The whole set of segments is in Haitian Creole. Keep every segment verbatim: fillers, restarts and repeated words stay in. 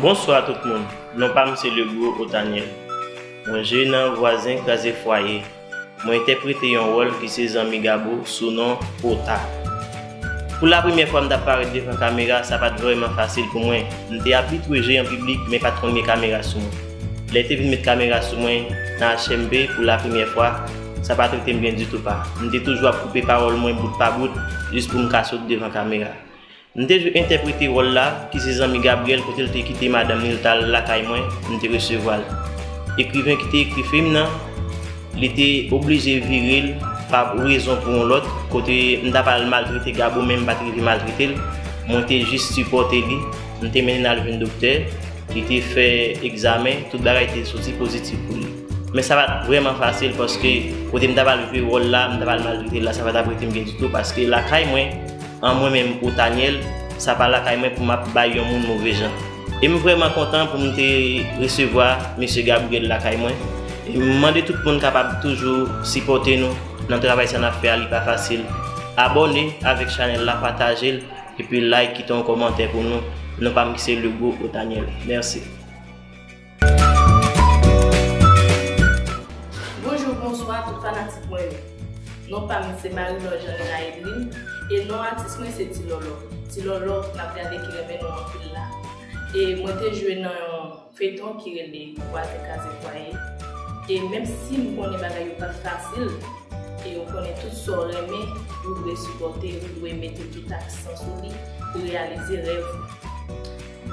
Bonswa tout moun, non pa m se Legro Otaniel. Mwen jwe nan Vwazen Kraze Fwaye. Mwen entèprete yon wòl ki se zanmi Gabo sou non Ota. Pou lapremyè fwa m t ap parèt devan kamera, sa pa t vrèman fasil pou mwen. M te abitye jwe an piblik, men pa t konn gen kamera sou mwen. Lè te vin met kamera sou mwen nan H M P pou lapremyè fwa, sa pa t rete m byen ditou pa. M te toujou ap koupe pawòl mwen bout pa bout, jis pou m ka sot devan kamera. M te jwe entèprete wòl la, ki se zanmi Gabriel, kote l te kite madanm li, l t al lakay mwen, m te resevwa l. Ekriven ki te ekri fim nan, li te oblije vire l pa rezon pou yon lòt, kote m ta pral maltrete Gabo, men m pa t rive maltrete l. Mwen te jis sipòte li, m te mennen l al jwenn doktè, li te fè egzamen, tout bagay te soti pozitif pou li. Men sa pa t vrèman fasil, paske kote m ta pral jwe wòl la, m ta pral maltrete l la, sa pa t ap rete m byen ditou, paske lakay mwen, an mwen menm Otaniel, sa pa lakay mwen pou m ap bay yon moun move jan. E m vrèman kontan pou m te resevwa mesye Gabriel lakay mwen. E m mande tout moun kapab toujou sipòte nou nan travay sa n ap fè a, li pa fasil. Abòne avèk chanèl la, pataje l, epi like, kite yon kòmantè pou nou. Non pa m ki se Legro Otaniel. Mèsi. Bonjou, bonswa tout fanatik mwen yo. Non pa m se Marie Laure Jeanlina Edrine, e non atis mwen se Ti Lòlò. Ti Lòlò, n ap gade ki renmen nou anpil la. E mwen te jwe nan yon feyton ki rele Vwazen Kraze Fwaye. E menm si m konnen bagay yo pa t fasil, e ou konnen tout sa w renmen, ou dwe sipòte, ou dwe mete tout aksan sou li pou reyalize rèv ou.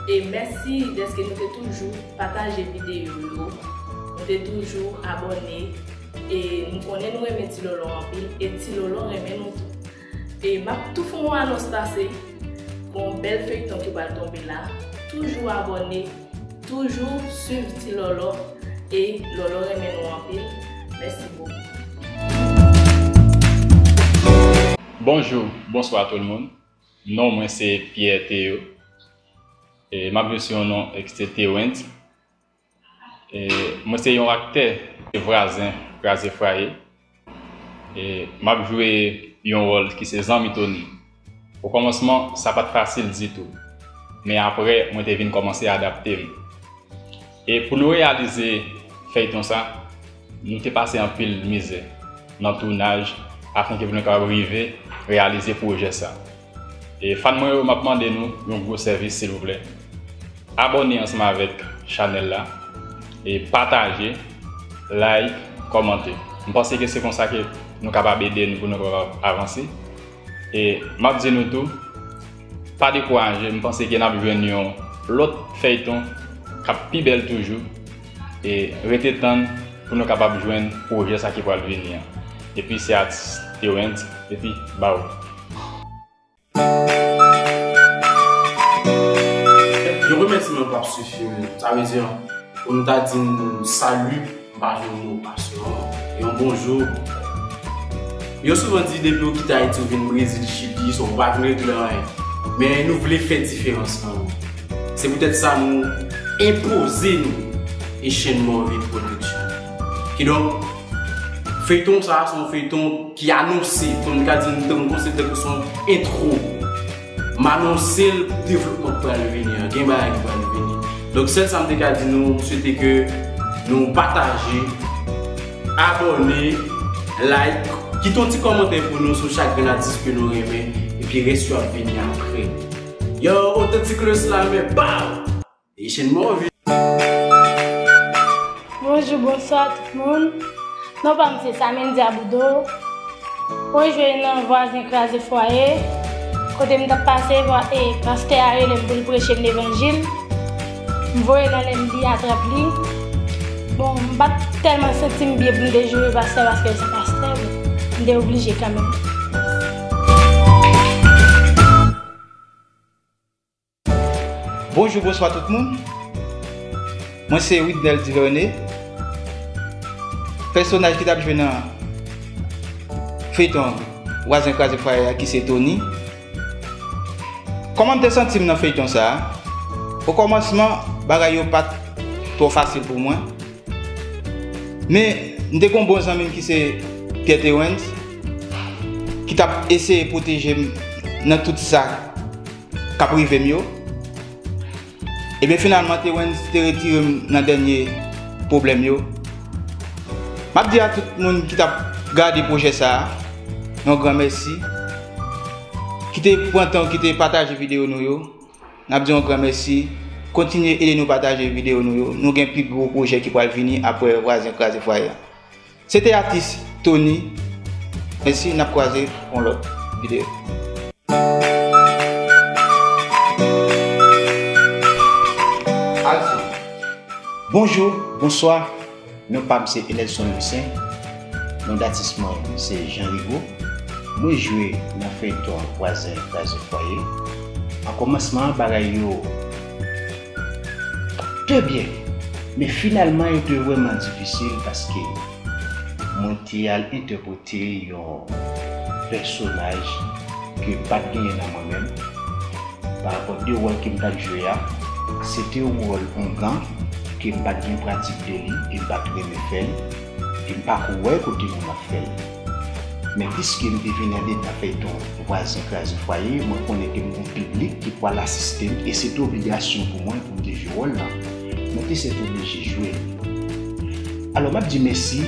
E mèsi dèske nou te toujou pataje videyo yo, nou te toujou abòne, e m konnen nou renmen Ti Lòlò anpil, e Ti Lòlò renmen nou tou. E m ap tou fè yon anons pase, gon bèl feyton ki pral tonbe la, toujou abòne, toujou swiv Ti Lòlò, e Lòlò renmen nou anpil. Mèsi bokou. Bonjou, bonswa tout moun. Non mwen se Pierre Théo. E m ap jwe sou yon non ki se Terrence. E mwen se yon aktè Vwazen Kraze Fwaye. E m ap jwe yon wòl ki se zanmi Tony. Okòmansman, sa pa t fasil ditou. Men apre, mwen te vin kòmanse adapte m. E pou nou reyalize feyton sa, nou te pase anpil mizè nan tounaj afen ke pou nou kapab rive reyalize pwojè sa. E fan mwen yo, m ap mande nou yon gwo sèvis silvouplè. Abòne ansanm avèk chanèl la, e pataje, like, kòmante. M panse ke se konsa ke nou kapab ede nou pou nou kapab avanse. E m ap di nou tou, pa dekouraje, m panse ke n ap jwenn yon lòt feyton k ap pi bèl toujou. E rete tann pou nou kapab jwenn pwojè sa ki pral vini an. Epi se atis Terrence, epi baww. Yon remèsiman pou ap swiv fim yo. Sa vle di, pou m ta di n sali, m pa jwenn mo paske yon bonjou. Yo souvan di depi w kite Ayiti w vin Brezil, Chili, sa w pa vin regle anyen. Men nou vle fè diferans nan nou. Se poutèt sa nou enpoze nou Asian Movie Production. Kidonk, feyton sa a se yon feyton ki anonse, kòm m ka di nou, tankou se tankou se yon entwo. M anonse l pou devlopman k pral vini an. Gen bagay ki pral vini. Donk, sèl sa m te ka di nou, m swete ke nou pataje, abòne, like, kite yon ti kòmantè pou nou sou chak grenn atis ke nou renmen, epi rès yo ap vini apre. Yo, Authentic le Slammer, baww! Asian Movie. Bonjou, bonswa tout moun. Non pa m se Samendia Boudreau. Mwen jwe nan Vwazen Kraze Fwaye, kote m t ap pase, e pastè a rele m pou l preche m levanjil. M voye l anlè, m li atrap li. Bon, m pa t tèlman santi m byen pou m te jwe pastè paske l se pastè, men m te oblije kanmenm. Bonjou, bonswa tout moun. Mwen se Widnel Duvernay. Pèsonaj ki t ap jwe nan feyton Vwazen Kraze Fwaye a ki se Tony. Kòman m te santi m nan feyton sa a? Okòmansman, bagay yo pa t twò fasil pou mwen. Men, m te gen yon bon zanmi m ki se Pierre Terrence, ki t ap eseye pwoteje m nan tout sa k ap rive m yo. Ebyen, finalman, Terrence te retire m nan dènye pwoblèm yo. M ap di a tout moun ki t ap gade pwojè sa a, yon gran mèsi, ki te pran tan, ki te pataje videyo nou yo. N ap di yon gran mèsi. Kontinye ede nou pataje videyo nou yo. Nou gen pi gwo pwojè ki pral vini apre Vwazen Kraze Fwaye a. Se te atis Tony. Mèsi, n ap kwaze yon lòt videyo. Aksyon. Bonjou, bonswa. Non pa m se Enelson Lucien. Non datis mwen se Jean Rigaud. Mwen jwe nan feyton Vwazen Kraze Fwaye. An kòmansman, bagay yo te byen, men finalman, yo te vrèman difisil paske mwen te al entèprete yon pèsonaj ke m pa t genyen nan mwen menm. Parapò de wòl ke m t ap jwe a, se te yon wòl ongan ke m pa t gen pratik de li e m pa t renmen fè l, e m pa ko wè kote moun ap fè l. Men piske m te vin andedan feyton Vwazen Kraze Fwaye, mwen konnen ke m gon piblik ki pral asiste m e se te obligasyon pou mwen pou m te jwe wòl lan. Mwen te sètoblije jwe l. Alò, m ap di mèsi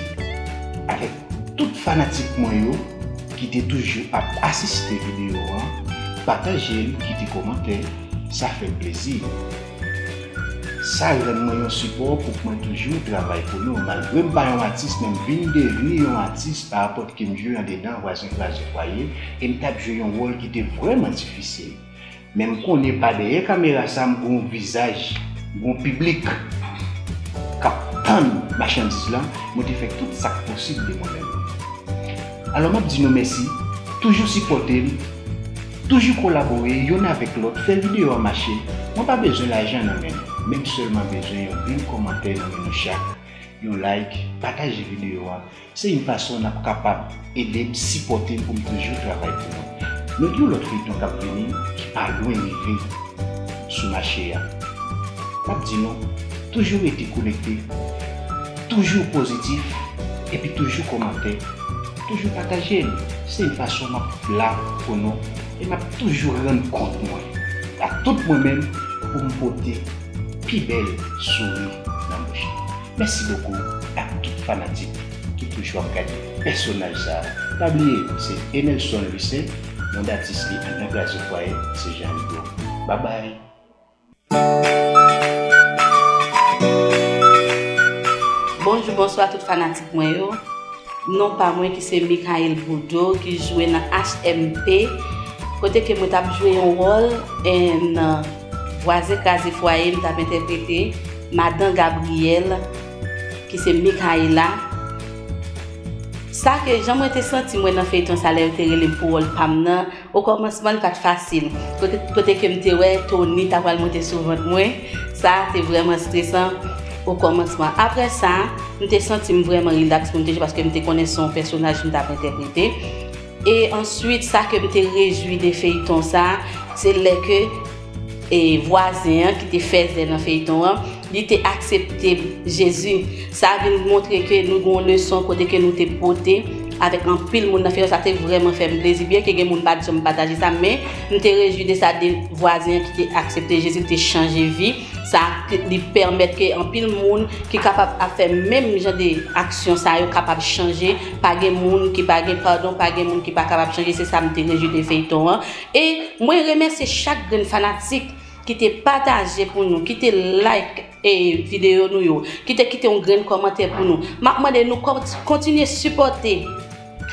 avèk tout fanatik mwen yo ki te toujou ap asiste videyo an, pataje l, kite kòmantè, sa fè m plezi. Sa rann mwen yon sipò pou mwen toujou travay pou nou. Malgre m pa yon atis, men m vin devni yon atis parapòt ke m jwe andedan Vwazen Kraze Fwaye, e m t ap jwe yon wòl ki te vrèman difisil. Men m konnen pa dèyè kamera sa, m gon vizaj, m gon piblik k ap tann machandiz lan, mwen te fè tout sa k posib de mwen menm. Alò, m ap di nou mèsi, toujou sipòte m, toujou kolabore yonn avèk lòt, fè videyo a mache. Mwen pa bezwen lajan nan men nou, men m sèlman bezwen yon grenn kòmantè nan men nou chak, yon like, pataje videyo a. Se yon fason n ap kapab ede m, sipòte m pou m toujou travay pou nou. Nou gen yon lòt feyton k ap vini ki pa lwen rive sou mache a. M ap di nou, toujou rete konekte, toujou pozitif, epi toujou kòmante, toujou pataje l. Se yon fason m ap la pou nou, e m ap toujou rann kont mwen, ak tout mwen menm, pou m pote pi bèl souri nan bouch li. Mèsi bokou ak tout fanatik ki toujou ap gade pèsonaj sa a. Pa bliye, se Enelson Lucien, non datis li anndan Kraze Fwaye, se Jean Rigaud. Babay! Bonjou, bonswa tout fanatik mwen yo. Non pa mwen ki se Michael Boudreau ki jwe nan H M P, kote ke mwen t ap jwe yon wòl nan Vwazen Kraze Fwaye, m t ap entèprete Madan Gabriel, ki se Michaela. Sa ke jan mwen te santi mwen nan feyton sa lè yo te rele m pou wòl pa m nan, okòmansman, li pa t fasil. Kote, kote ke m te wè Tony ta pral monte sou vant mwen, sa te vrèman stresan okòmansman. Apre sa, m te santi m vrèman rilaks pou m te jwe paske m te konnen se yon pèsonaj m t ap entèprete. E answit, sa ke m te rejwi de feyton sa, se lè ke e vwazen an ki te fèzè nan feyton an, li te aksepte Jezi. Sa vin montre ke nou gen yon leson kote ke nou te pote avèk anpil moun nan feyton. Sa te vrèman fè m plezi. Byenke gen moun pa t janm pataje sa, men m te rejwi de sa, de vwazen an ki te aksepte Jezi, li te chanje vi. Sa te, li pèmèt ke anpil moun ki kapab ap fè menm jan de aksyon sa yo kapab chanje. Pa gen moun ki pa gen padon, pa gen moun ki pa kapab chanje. Se sa m te rejwi de feyton an. E mwen remèsye chak grenn fanatik ki te pataje pou nou, ki te like, e, videyo nou yo, ki te kite yon grenn kòmantè pou nou. M ap mande nou kont-, kontinye sipòte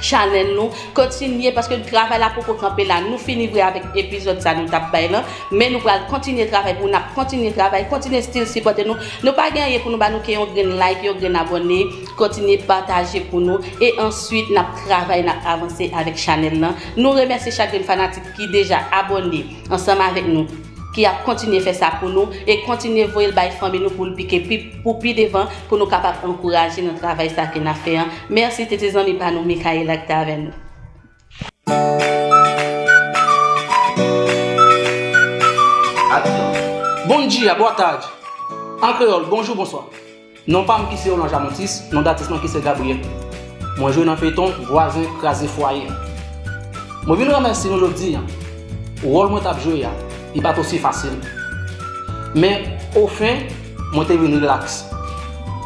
chanèl nou, kontinye, paske travay la poko kanpe la. Nou fini vre avèk epizòd sa nou t ap bay lan, men nou pral kontinye travay pou nou, n ap kontinye travay, kontinye still sipòte nou. Nou pa gen anyen pou nou ba nou ke yon grenn like, yon grenn abòne, kontinye pataje pou nou, e answit n ap travay, n ap avanse avèk chanèl lan. Nou remèsye chak grenn fanatik ki deja abòne ansanm avèk nou, ki ap kontinye fè sa pou nou, e kontinye voye l bay fanmi nou pou l pike pi, pou pi devan, pou nou kapab ankouraje nan travay sa ke n ap fè an. Mèsi, se te zanmi pa nou, Michaela, ki te avè nou. Aksyon. Bon dia, boa tarde. An kreyòl, bonjou, bonswa. Non pa m ki se Roland Jamontis, non datis mwen ki se Gabriel. Mwen jwe nan feyton Vwazen Kraze Fwaye. Mwen vin remèsye nou jodi a. Wòl mwen t ap jwe a, li pa t osi fasil. Men, Ofen, mwen te vin rilaks.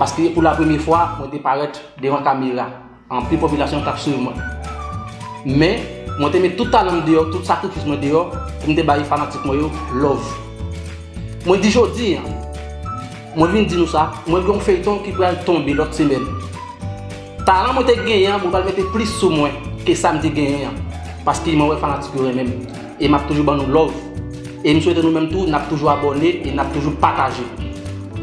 Paske pou la premye fwa, mwen te parèt devan kamera. Anpil popilasyon t ap swiv mwen. Men, mwen te met tout talan m deyò, tout sakrifis mwen deyò, pou m te bay fanatik mwen yo love. Mwen di jodi a, mwen vin di nou sa, mwen gen yon feyton ki pral tonbe lòt semèn. Talan mwen te genyen an, mwen pral mete plis sou mwen ke sa m te genyen an. Paske mwen wè fanatik yo renmen m. E m ap toujou ban nou love. E m swete nou menm tou, n ap toujou abòne e n ap toujou pataje.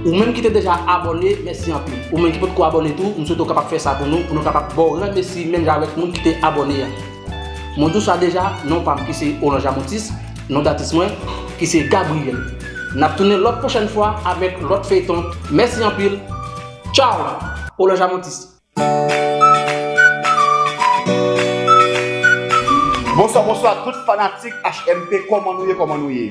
Ou menm ki te deja abòne, mèsi anpil. Ou menm ki potko abòne tou, m swete w kapab fè sa pou nou, pou nou kapab ba w remèsi menm jan avèk moun ki te abòne a. Mwen di w sa deja, non pa m ki se Olan Jamontis, non datis mwen ki se Gabriel. N ap tounen lòt pwochèn fwa avèk lòt feyton. Mèsi anpil. Tchaw! Olan Jamontis. Bonswa, bonswa tout fanatik H M P, kòman nou ye, kòman nou ye?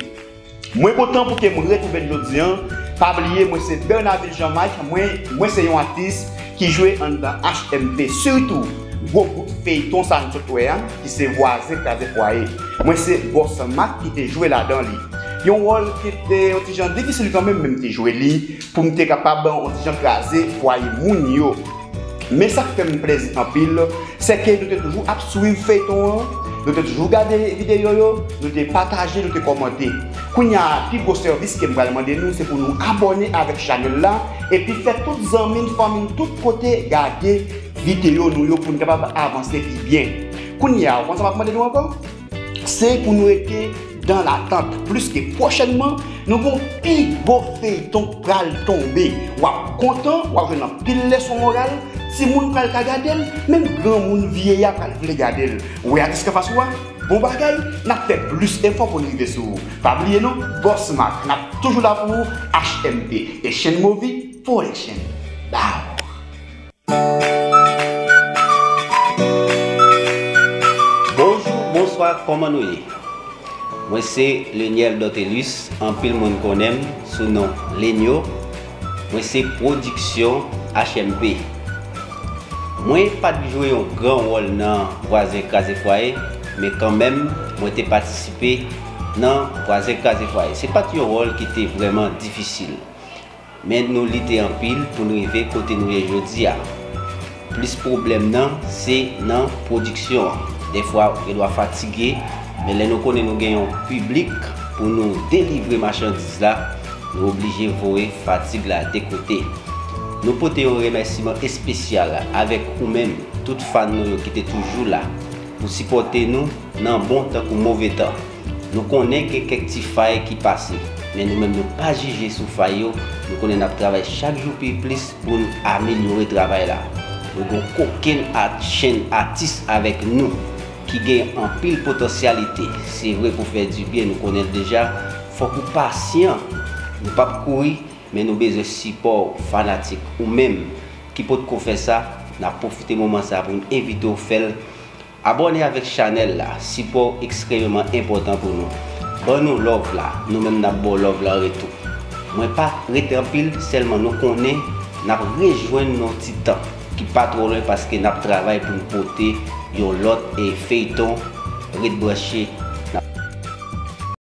Mwen kontan pou ke m retwouve n jodi an. Pa bliye, mwen se Bernaville Jean Mike, mwen, mwen se yon atis ki jwe anndan H M P, sitou gwo bout feyton sa n sot wè a, ki se Vwazen Kraze Fwaye. Mwen se Bòs Mak ki te jwe ladan li. Yon wòl ki te yon ti jan difisil kanmenm, men m te jwe li pou m te kapab yon ti jan kraze fwaye moun yo. Men sa k fè m plezi anpil, se ke nou te toujou ap swiv feyton an, nou te toujou gade videyo yo, nou te pataje, nou te kòmante. Kounye a, pi gwo sèvis ke m pral mande nou, se pou nou abòne avèk chanèl la, epi fè tout zanmi n, fanmi n, tout kote gade videyo nou yo pou n kapab avanse pi byen. Kounye a, ou konn sa m ap mande nou ankò? Se pou nou rete dan latant, pliske pwochènman, nou gen yon pi gwo feyton k pral tonbe. W ap kontan, w ap jwenn anpil leson moral, timoun pral ka gade l, menm granmoun vye a pral vle gade l. Ou wè atis k anfas ou a? Bon bagay, n ap fè plis efò pou n rive sou ou. Pa bliye non, Bòs Mak, n ap toujou la pou ou, H M P, Asian Movie Production. Bow! Bonjou, bonswa, kòman nou ye? Mwen se Leniel Dortelus, anpil moun konnen m sou non Lenio. Mwen se pwodiksyon H M P. Mwen pa t jwe yon gran wòl nan Vwazen Kraze Fwaye, men kanmenm, mwen te patisipe nan Vwazen Kraze Fwaye. Se pa t yon wòl ki te vrèman difisil. Men nou lite anpil pou n rive kote nou ye jodi a. Plis pwoblèm nan, se nan pwodiksyon an. Dèfwa, ou gen dwa fatige, men lè nou konnen nou gen yon piblik pou nou delivre machandiz la, nou oblije voye fatig la de kote. Nou pote yon remèsiman espesyal avèk ou menm, tout fan nou yo ki te toujou la pou sipòte nou nan bon tankou move tan. Nou konnen gen kèk ti fay ki pase, men nou menm nou pa jije sou fay yo, nou konnen n ap travay chak jou pi plis pou n amelyore travay la. Nou gen yon kokenn a-, chenn atis avèk nou ki gen anpil potansyalite. Se vre pou fè dibyen, nou konnen l deja, fòk ou pasyan. Nou p ap kouri, men nou bezwen sipò w, fanatik, ou menm ki potko fè sa, n ap pwofite moman sa pou n envite w fè l. Abòne avèk chanèl la, sipò w ekstrèmeman enpòtan pou nou. Ban nou love la, nou menm n ap ba w love la an retou. Mwen pa rete anpil, sèlman nou konnen n ap rejwenn nan yon ti tan ki pa twò lwen paske n ap travay pou n pote yon lòt, e, feyton. Ret branche,